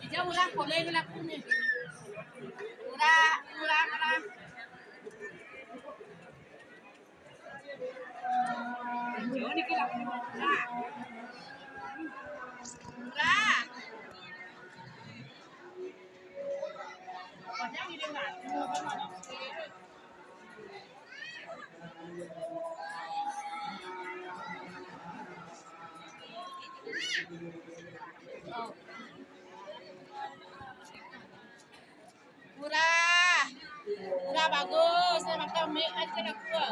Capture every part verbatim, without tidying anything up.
Ija urang kolé heula kuning. Urang, urang, urang. Jauh dikit lah. Urang. Urang. Murah. Murah bagus. Nah, mantap, Mi. Aja nak gua.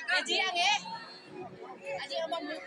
Gaji yang, eh. Gaji abang, Mi.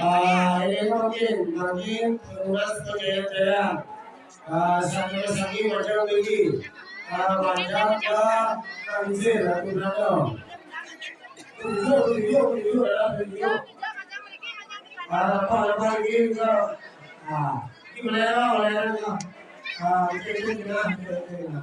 Ah, ini mungkin, mungkin petugas P J T ya. Ah, satu lagi macam ini. Ah, macam ke Tanzil atau berapa? Tunjuk, tunjuk, tunjuk, ya, tunjuk. Ah, apa, apa lagi ke? Ah, ini melera, melera ke? Ah, itu, itu, itu, itu, itu.